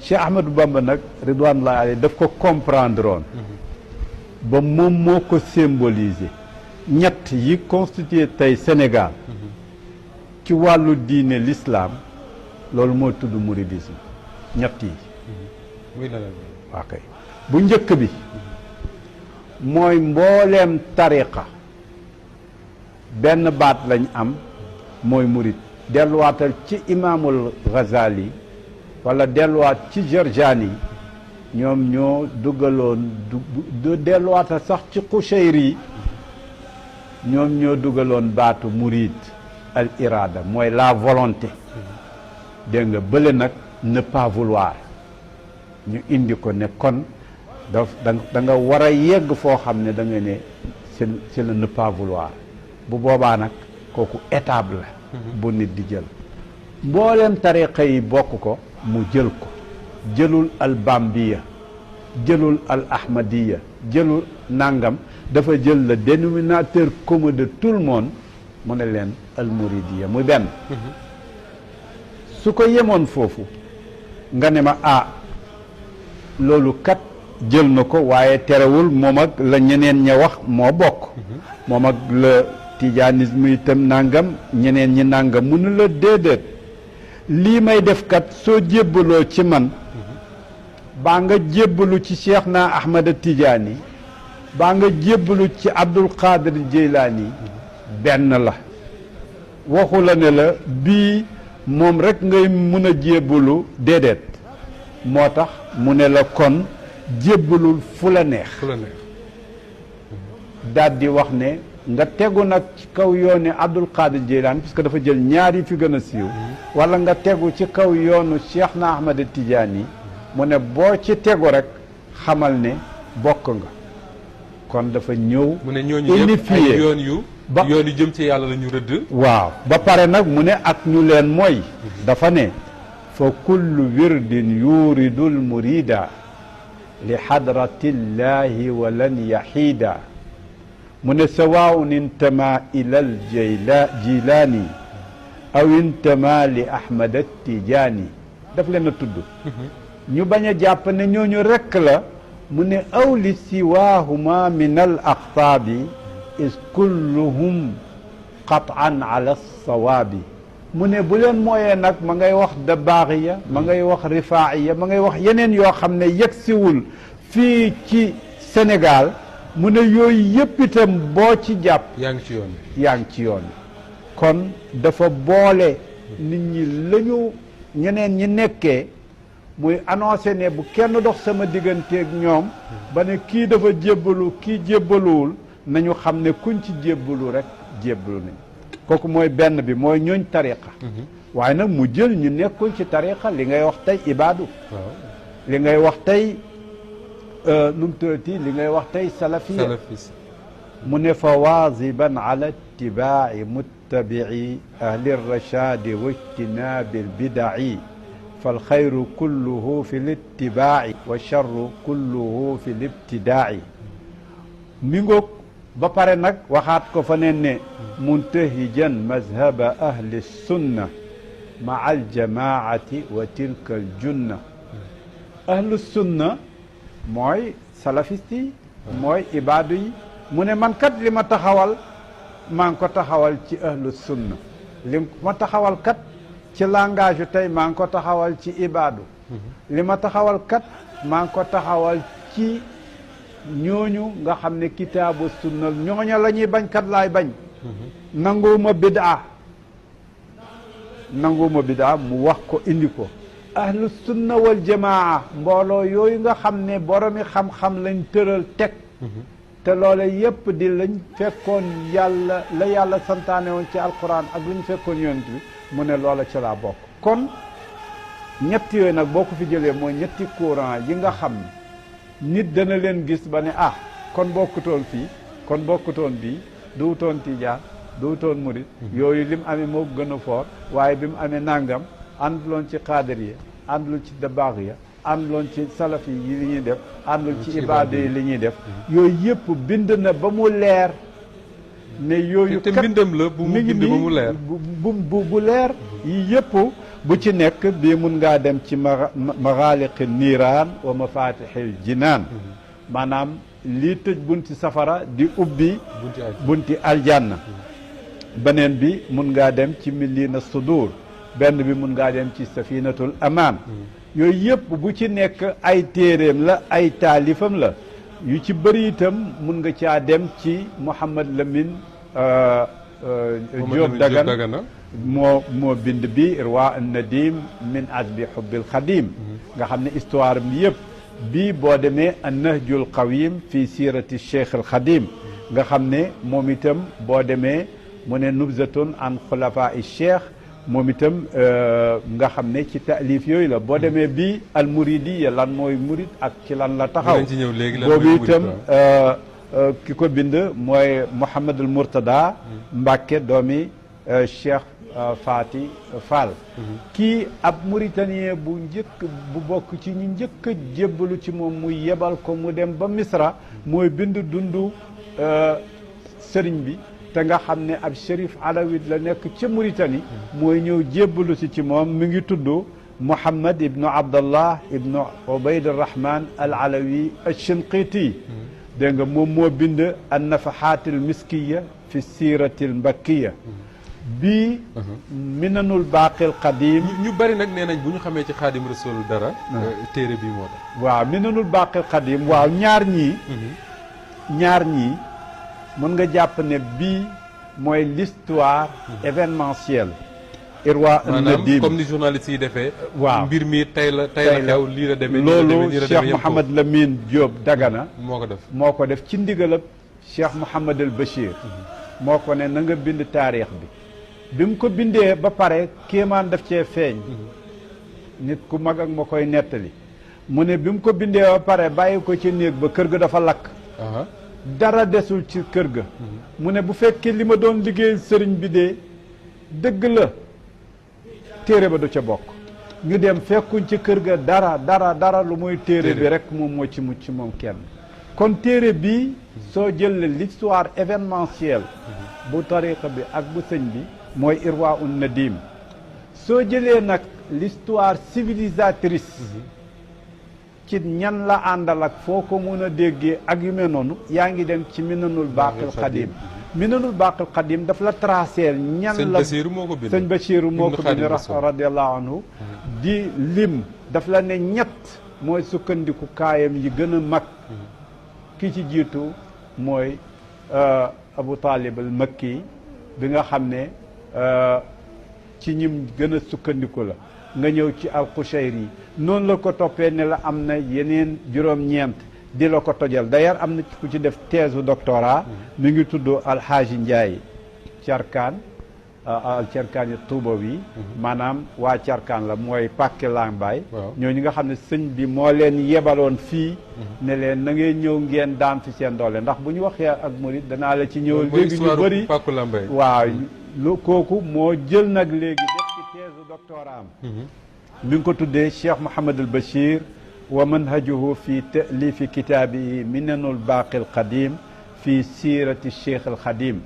Cheikh Ahmadou Bamba nag ridwanullahi alayhi daf ko comprendre woon ba moom moo ko symboliser ñett yi constitué tey Sénégal ci wàllu diine l'islam loolu moo tudd mouridisme ñett yi waa kay bu njëkk bi mooy mbooleem tariqa benn baat lañ am mooy murid delluwaatal ci imaamul Ghazali wala delluwaat ci Jarjani ñoom ñoo dugaloon delluwaatal sax ci Qushayri ñoom ñoo dugaloon baatu murid al irada mooy la volonté dégg nga bële nag ne pas vouloir ñu indi ko ne kon da nga war a yegg foo xam ne da nga ne c'est le ne pas vouloir bu boobaa nag kooku étape la bu nit di jël mbooleem tariqa yi bokk ko mu jël ko jëlul al bambiya jëlul al ahmadiya jëlul nangam dafa jël le dénominateur commun de tout le monde mu ne leen al muridiya muy benn su ko yemoon foofu nga ne ma loolu kat jël na ko waaye terewul moom ak la ñeneen ña wax moo bokk moom ak la tijanisme itam nangam ñeneen ñi nangam mënu la déedéet lii may def kat soo jébbaloo ci man baa nga jébbalu ci Cheikh na Ahmada Tijaani baa nga jébbalu ci Abdul Qadir Jeylaani benn la waxu la ne la bii moom rek ngay mun a jébbalu déedéet moo tax mu ne la kon jébbalul fu la neex daal di wax ne nga tegu nag ci kaw yoonu Abdul Qadir Jeylaani parce que dafa jël ñaar yi fi gën a siiw wala nga tegu ci kaw yoonu Cheikh na Ahmada Tijaani mu ne boo ci tegu rek xamal ne bokk nga kon dafa ñëw mu ne ñooñu yëpp ay yoon yu jëm ci yàlla la ñu rëdd waaw ba pare nag mu ne ak ñu leen mooy dafa ne fa kullu wirdin yuridul murida li hadratillahi wa lan yahiida mu ne sawaun intama ila al jilaani aw intama li ahmad tijaani daf leen a tudd ñu bañ a jàpp ne ñooñu rekk la mu ne aw li siwaahuma min al aqtaabi is kulluhum qatan ala sawaabi mu ne bu leen mooyee nag ma ngay wax dabaaxiya ma ngay wax rifaa'iya ma ngay wax yeneen yoo xam ne yegsiwul fii ci Sénégal mu ne yooyu yëpp itam boo ci jàpp yaa ngi ci yoon yaa ngi ci yoon kon dafa boole nit ñi lañu ñeneen ñi nekkee muy annoncé ne bu kenn dox sama digganteeg ñoom ba ne kii dafa jébbalu kii jébbaluwul nañu xam ne kuñ ci jébbalu rek jébbalu nañ kooku mooy benn bi mooy ñooñ tariqa waaye nag mu jël ñu nekkul ci tariqa li ngay wax tey ibaadu li ngay wax tey nu mu tuddati li ngay wax tey salafiya mu ne fa waaziban ala ittibaai muttabii ahli rachadi wa ijtinaabi lbidaai falxayru kulluhu fi littibaai wa charru kulluhu fi libtidaai mi ngoog ba pare nag waxaat ko fa neen ne muntahijan mazhaba ahli sunna maa aljamaati wa tilka aljunna ahlu sunna mooy salafiste yi mooy ibaadu yi mu ne man kat li ma taxawal maa ngi ko taxawal ci ahlu sunna li ma taxawal kat ci langage yu tey maa ngi ko taxawal ci ibaadu li ma taxawal kat maa ngi ko taxawal ci ñooñu nga xam ne kitaabu sunna ñooña la ñuy bañ kat laay bañ nanguwuma bidaa mu wax ko indi ko ahlu sunna wal jamaa mbooloo yooyu nga xam ne boromi xam-xam lañ tëral teg te loole yépp di lañ fekkoon yàlla la yàlla santaane woon ci alquran ak lañ fekkoon yonent bi mu ne loola ci laa bokk kon ñetti yooyu nag boo ko fi jëlee mooy ñetti courant yi nga xam ne nit dana leen gis ba ne kon bokkutoon fii kon bokkutoon bii duwutoon tijaan duwutoon murit yooyu lim amee moo gën a foor waaye bi mu amee nangam ànduloon ci xaadiriya àndul ci dabaaxiya ànduloon ci salafi yi li ñuy def àndul ci ibaadu yi li ñuy def yooyu yëpp bind na ba mu leer ne yooyu te mbindam la bu mu bind ba mu leer bu leer yi yëpp bu ci nekk bii mun ngaa dem ci maxaaliqi niiraan wa mafatixil jinaan maanaam lii tëj bunti safara di ubbi bunti aljanna beneen bi mun ngaa dem ci millina sudur benn bi mun ngaa dem ci safinatul amaan yooyu yëpp bu ci nekk ay téeréem la ay taalifam la yu ci bëri itam mun nga caa dem ci Mouhamad Lamine Diop Dagana moo bind bi Irwa an-Nadim min azbi hubbil xadim nga xam ne histoire bi yëpp bii boo demee an-Nahjul Qawim fii siirati Cheikh al Xadim nga xam ne moom itam boo demee mu ne nubzatun an xulafaa i cheikh moom itam nga xam ne ci taalif yooyu la boo demee bii al muridiya lan mooy murid ak ci lan la taxaw boobu itam ki ko bind mooy Mouhamadul Mourtada Mbàkke doomi Cheikh Fati Fall kii ab mauritanien bu njëkk bu bokk ci ñu njëkk a jébbalu ci moom muy yebal ko mu dem ba Misra mooy bind dundu sëriñ bi te nga xam ne ab shérif alawit la nekk ca Mauritanie mooy ñëw jébbalu si ci moom mi ngi tudd Mouhamad ibnu Abdallah ibnu Ubayd Arrahman al Alawi al-Shinqiti dégg nga moom moo bind an nafahaat al miskiya fi siirati al mbakkiya bii minanul baaqil qadim ñu bari nag nee nañ bu ñu xamee ci xaadim rasul dara téere bii moo tax waaw minanul baaqil qadim waaw ñaar ñii mën nga jàpp ne bii mooy l'histoire événementielle Irwa an-Nadim comme ni journaliste yi defee waaw mbir mi tey la xew lii la demee loolu Cheikh Mouhamad Lamine Diop Dagana moo ko def ci ndigalab Cheikh Mouhamad al Bachir moo ko ne na nga bind taarix bi mu ko bindee ba pare kéemaan daf cee feeñ nit ku mag ak ma koy nettali mu ne bi mu ko bindee ba pare bàyyi ko ci néeg ba kër ga dafa lakk dara desul ci kër ga mu ne bu fekkee li ma doon liggéey sëriñ bi de dëgg la téere ba du ca bokk ñu dem fekkuñ ci kër ga dara lu muy téere bi rek moom moo ci mucc moom kenn kon téere bi soo jëlee l'histoire événementielle bu tariqa bi ak bu sëñ bi mooy Irwa un-Nadim soo jëlee nag l'histoire civilisatrice ci ñan la àndal ak foo ko mun a déggee ak yu mel noonu yaa ngi dem ci minanul baaqil qadim minanul baaqil qadim daf la traceel ñan la sëñ Bachiru moo ko bind radiallahu anhu di lim daf la ne ñett mooy sukkandiku kaayam yi gën a mag ki ci jiitu mooy Abu Talib al Makki bi nga xam ne ci ñim gën a sukkandiku la nga ñëw ci al-Qushayri noonu la ko toppee ne la am na yeneen juróom-ñeent di la ko tojal d'ailleurs am na ku ci def thèse doctorat mi ngi tudd Alxaaji Njaay Carkaan Carkaan yi Tuubawi maanaam waa Carkaan la mooy Pàkke Lambaay ñooñu nga xam ne sëñ bi moo leen yebaloon fii ne leen na ngeen ñëw ngeen daan fi seen doole ndax bu ñu waxee ak murid danaa la ci ñëwal léegi ñu bëri waaw lu kooku moo jël nag léegi def ci thèse doctorat am mi ngi ko tuddee Cheikh Mouhamad al Bachir wa manhajuhu fi ta'lifi kitaabihi minanul baaqil qadim fi siirati Cheikh al Xadim